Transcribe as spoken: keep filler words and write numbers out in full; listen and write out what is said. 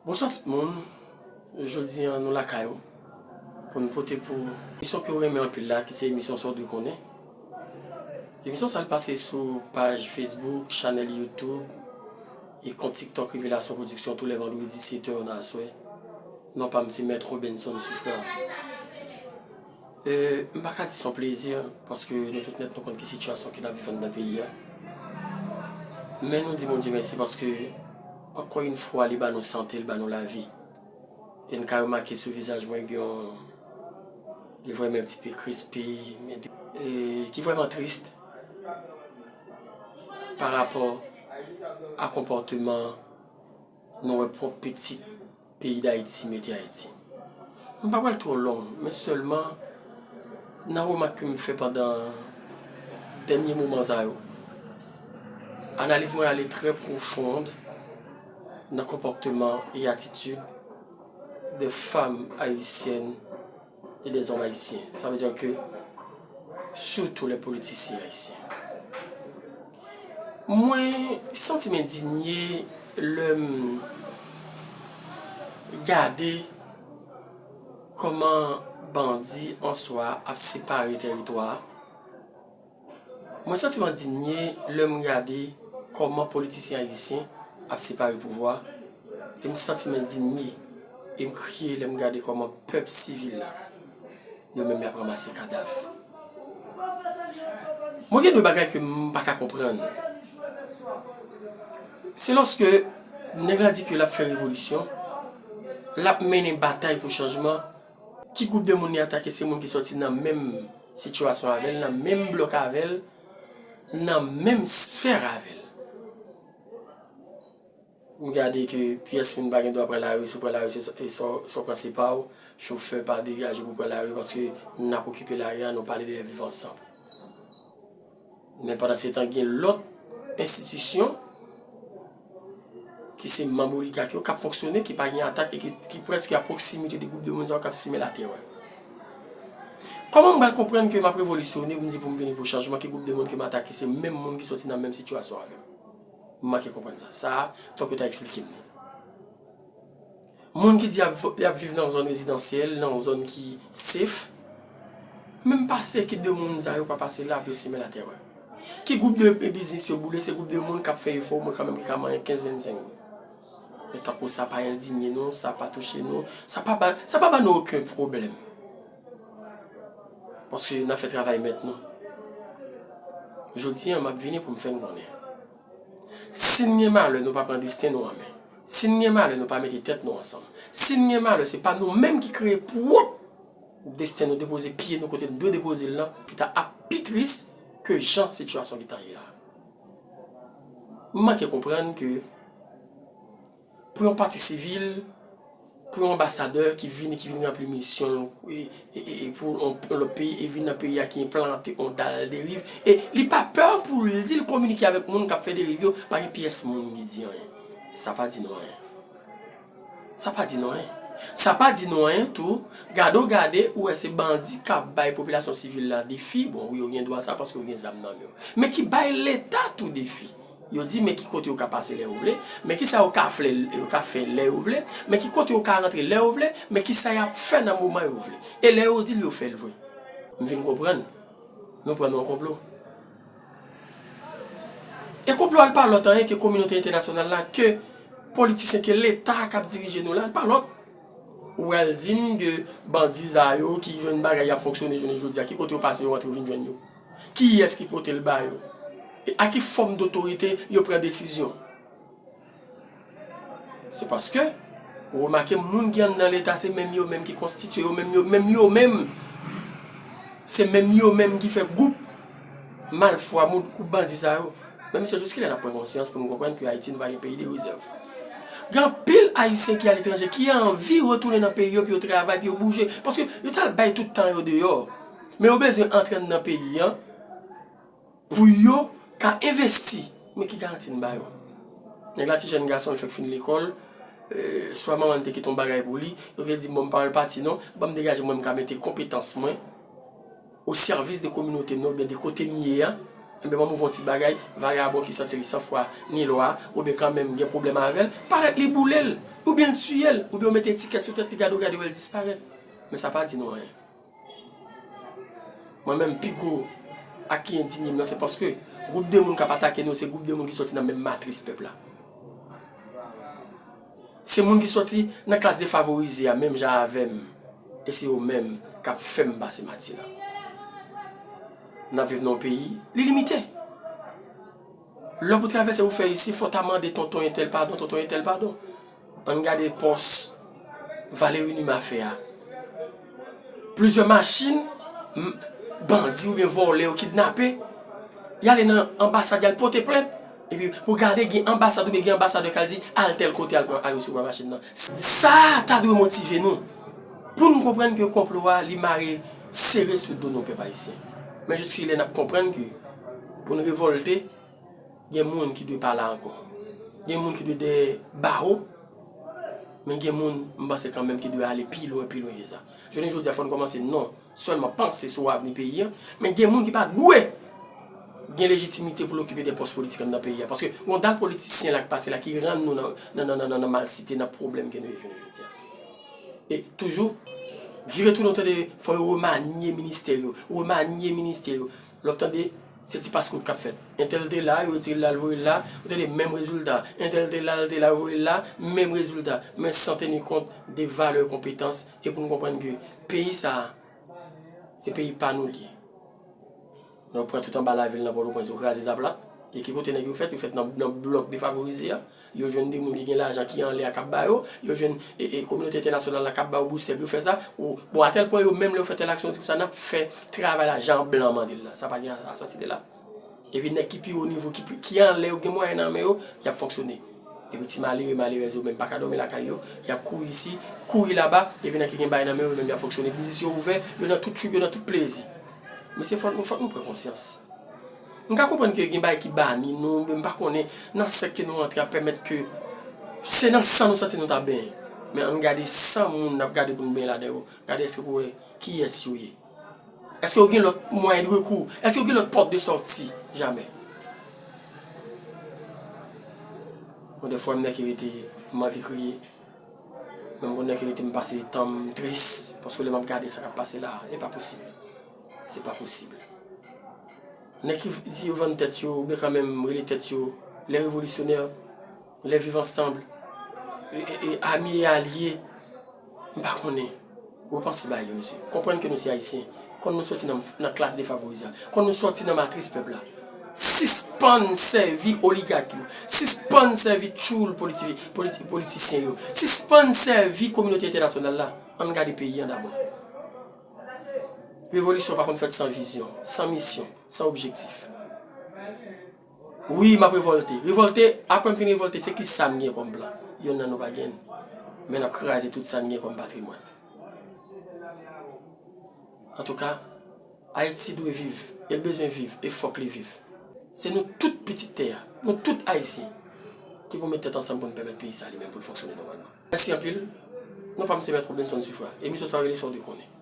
Bonswa tout moun. Jodi a nou lakay ou pou n pote pou emisyon ke w renmen anpil la, ki se emisyon Sa w dwe konnen. Emisyon sa a pase sou paj Facebook, chanèl YouTube e kont TikTok Revelasyon Production tou lè vandredi sèt è nan aswè. Non pa m se Mèt Robinson Soufrè. E, m pa ka di se yon plezi, paske nou tout nèt nou konn ki sitiyasyon ke n ap viv anndan peyi a. Men nou di Bondye mèsi paske, ankò yon fwa, li ba nou sante, li ba nou lavi. E n ka remake sou vizaj mwen gen yon, li vrèman yon ti pe krispi, men, e, ki vrèman tris pa rapò a konpòteman nou wè pwòp pitit peyi Dayiti mete Ayiti. M pa pral twò long, men sèlman nan remak ke m fè pandan dènye moman sa yo, analiz mwen ale trè pwofond nan konpòteman e atitid de fanm ayisyèn e dèzòm ayisyen. Sa vle di ke, sitou lè politisyen ayisyen. Mwen santi m endinye lè m gade kòman bandi an swa ap separe tèritwa a. Mwen santi m endinye lè m gade kòman politisyen ayisyen ap separe pouvwa, e m santi m endinye, e m kriye lè m gade kòman pèp sivil la, yo menm y ap ranmase kadav. Mwen gen de bagay ke m pa ka konprann. Se lòske nèg la di ke l ap fè revolisyon, l ap mennen batay pou chanjman, ki gwoup de moun li atake? Se moun ki sòti nan menm sitiyasyon avè l, nan menm blòk avè l, nan menm sfè avè l. M gade ke pyès moun pa gen dwa pran lari, si w pran lari, se, e sa w, sa w pran se pa w, chofè pa degaje pou pran lari paske n ap okipe lari a, nou pale de viv ansanm. Men pandansetan, gen lòt enstitisyon ki se manm oligak yo k ap fonksyone, ki pa gen atak e ki, ki prèske a pwoksimite de gwoup de moun sa yo k ap simen laterè. Kòman m pral konprann ke m ap revolisyone, m di pou m vini pou chanjman, ke gwoup de moun ke m atake se menm moun ki sòti nan menm sitiyasyon avè m? M manke konprann sa. Sa a, fòk yo ta eksplike m li. Moun ki di y ap, y ap viv nan zòn rezidansyèl, nan zòn ki safe, menm pase ekip de moun sa yo pa pase la pou yo simen laterè. Ki gwoup de, de biznis yo boule, se gwoup de moun k ap fè efò, mwen kanmenm ki ka manyen kenz, vennsenk goud. Men tankou sa pa endinye nou, sa pa touche nou, sa pa ba, sa pa ba nou okenn pwoblèm. Paske n ap fè travay mèt nou. Jodi a, m ap vini pou m fè n konnen. Si n gen malè, nou pa pran desten nou an men. Si n gen malè, nou pa mete tèt nou ansanm. Si n gen malè, se pa nou menm ki kreye pwòp desten nou, depoze pye nou kote n dwe depoze l lan, pita ap pi tris ke jan sitiyasyon ki ta ye la. M manke konprann ke pou yon pati sivil, pou yon anbasadè ki vini, ki vin ranpli misyon l, e, e, e, e pou yon, yon lòt peyi, e vin nan peyi a ki enplante yon dal deriv, e li pa pè pou l di l kominike avèk moun k ap fè deriv yo, pa gen pyès moun ki di anyen. Sa pa di nou anyen. Sa pa di nou anyen. Sa pa di nou anyen tou, gade w gade, ou wè se bandi k ap bay popilasyon sivil la defi, bon, wi, yo gen dwa sa paske yo gen zam nan men yo. Men ki bay Leta tou defi. Yo di, men ki kote yo ka pase lè yo vle, men ki sa yo ka fè, yo ka fè lè yo vle, men ki kote yo ka rantre lè yo vle, men ki sa y ap fè nan moman yo vle. E lè yo di l, yo fè l vre. M vin konprann, nou pran nan yon konplo. E konplo a l pa lòt anyen ke kominote entènasyonal la, ke politisyen, ke Leta k ap dirije nou la, l pa lòt. Ou pral di m ke bandi sa yo ki jwenn bagay y ap fonksyone jounen jodi a, ki kote yo pase yo rantre yo vin jwenn yo? Kiyès ki pote l ba yo? E a ki fòm dotorite yo pran desizyon? Se paske, ou remake moun ki anndan Leta se menm yo menm ki konstitye yo menm yo menm yo menm. Se menm yo menm ki fè gwoup malfwa, moun, gwoup bandi sa yo. Men mesye, jiskilè n ap pran konsyans pou n konprann ke Ayiti nou pa gen peyi de rezèv? Gen anpil Ayisyen ki aletranje ki anvi retounen nan peyi yo pou yo travay, pou yo bouje. Paske yo t al bay tout tan yo deyò. Men yo bezwen antre anndan peyi an pou yo ka envesti. Men ki garanti n ba yo? Nèg la ti jèn gason, li fèk fin lekòl, e, swa manman l te kite yon bagay pou li, yo vle di, bon, m pa wè l pati non, ban m degaje mwen, m ka mete konpetans mwen o sèvis de kominote m nan, oubyen de kote m ye a, enben, ban m ouvri yon ti bagay, vagabon ki santi li san fwa ni lwa, oubyen kanmenm gen pwoblèm avè l, parèt li boule l. Oubyen l tiye l, oubyen w mete etikèt sou tèt li, gade w gade w wè l disparèt. Men sa pa di nou anyen. Mwen menm, pi gwo ak ki endinye m nan, se paske gwoup de moun k ap atake nou, se gwoup de moun ki sòti nan menm matris pèp la. Se moun ki sòti nan klas defavorize a, menm jan avè m. E se yo menm k ap fè m pase mati la. N ap viv nan yon peyi, li limite. Lè pou travèse pou fè isi, fò w ta mande tonton entèl padon, tonton entèl padon. Ann gade pòs Valery Numa fè a. Plizyè machin, m, bandi oubyen vòlè yo kidnape. Y ale nan anbasad, y al pote plent. Epi pou gade gen anbasad oubyen gen anbasadè k al di, al tèl kote, al pran, al resevwa machin nan. Sa ta dwe motive nou. Pou n konprann ke konplo a, li mare sere sou do nou, pèp ayisyen. Men jiskilè n ap konprann ke pou n revòlte, gen moun ki dwe pa la ankò. Gen moun ki dwe dèyè bawo, men gen moun, m panse kanmenm, ki dwe ale pi lwen, pi lwen ke sa. Jounen jodi a, fò n kòmanse non sèlman panse sou avni peyi a, men gen moun ki pa dwe gen lejitimite pou l okipe de pòs politik anndan peyi a. Paske gen yon dal politisyen la k pase la ki rann nou nan, nan, nan, nan, nan, nan malsite, nan pwoblèm ke nou ye jounen jodi a. E toujou, vire tounen w tande fò yo remanye ministè yo, remanye ministè yo. Lè w tande, se ti pas kout k ap fèt. Entèl te la, yo retire l la, l voye l la, ou tande menm rezilta. Entèl te la, l te la, yo voye l la, menm rezilta. Men san teni kont de valè, konpetans, e pou n konprann ke peyi sa a, se peyi pa nou l ye. Yo pran tout anba lavil nan Pòtoprens, yo kraze sa plat. E ki kote nèg yo fèt? Yo fèt nan, nan blòk defavorize a. Yo jwenn de moun ki gen lajan ki anlè a k ap ba yo. Yo jwenn, e, e, kominote entènasyonal la k ap ba yo boustè pou yo fè sa. Ou, bon, atèl pwen yo menm lè yo fè tèl aksyon, yo di konsa, n ap fè travay la jan blan mande l la. Sa pa gen a, a sòti de la. Epi nèg ki pi wo nivo, ki pi, ki anlè yo, gen mwayen nan men yo, y ap fonksyone. Epi ti malere, malerèz yo menm pa ka dòmi lakay yo, y ap kouri isi, kouri laba, epi nèg ki gen bagay nan men yo, yo menm y ap fonksyone. Biznis yo ouvè, yo nan tout trip, yo nan tout plezi. Mesye, fòk nou, fòk nou pran konsyans. M ka konprann ke gen bagay ki bani nou, men m pa konnen nan sèk ke nou rantre ap pèmèt ke se nan san nou santi nou ta benyen. Men ann gade san moun n ap gade pou n benyen ladan yo. Gade èske pou wè kiyès yo ye. Èske yo gen lòt mwayen de rekou? Èske yo gen lòt pòt de sòti? Jamè. Bon, dèfwa, m nèk rete, m anvi kriye. Men m konn nèk rete, m pase tan m tris, paske lè m ap gade sa k ap pase la, e pa posib. Se pa posib. Nèg ki di yo vann tèt yo, oubyen kanmenm rele tèt yo les révolutionnaires, les vivre ensemble, e, e, e, amis et alliés, m pa konnen. Repanse bagay yo, mesye. Konprann ke nou se Ayisyen. Konn nou sòti nan, nan klas defavorize a. Konn nou sòti nan matris pèp la. Sispann sèvi oligak yo. Sispann sèvi tchoul politi-, politi-, politisyen yo. Sispann sèvi kominote entènasyonal la. Ann gade peyi an dabò. Revolisyon pa konn fèt san vizyon, san misyon, san objektif. Wi, m ap revòlte. Revòlte, apre m fin revòlte, se ki sa m gen kòm plan? Yonn nan nou pa gen. Men n ap kraze tout sa n gen kòm patrimwàn. Antouka, Ayiti dwe viv, e l bezwen viv, e fòk li viv. Se nou tout pitit tè a, nou tout Ayisyen, ki pou met tèt ansanm pou n pèmèt peyi sa li menm pou l fonksyone nòmalman. Mèsi anpil. Non pa m se Mèt Robinson Suffrard. Emisyon sa yo rele Sa w dwe konnen.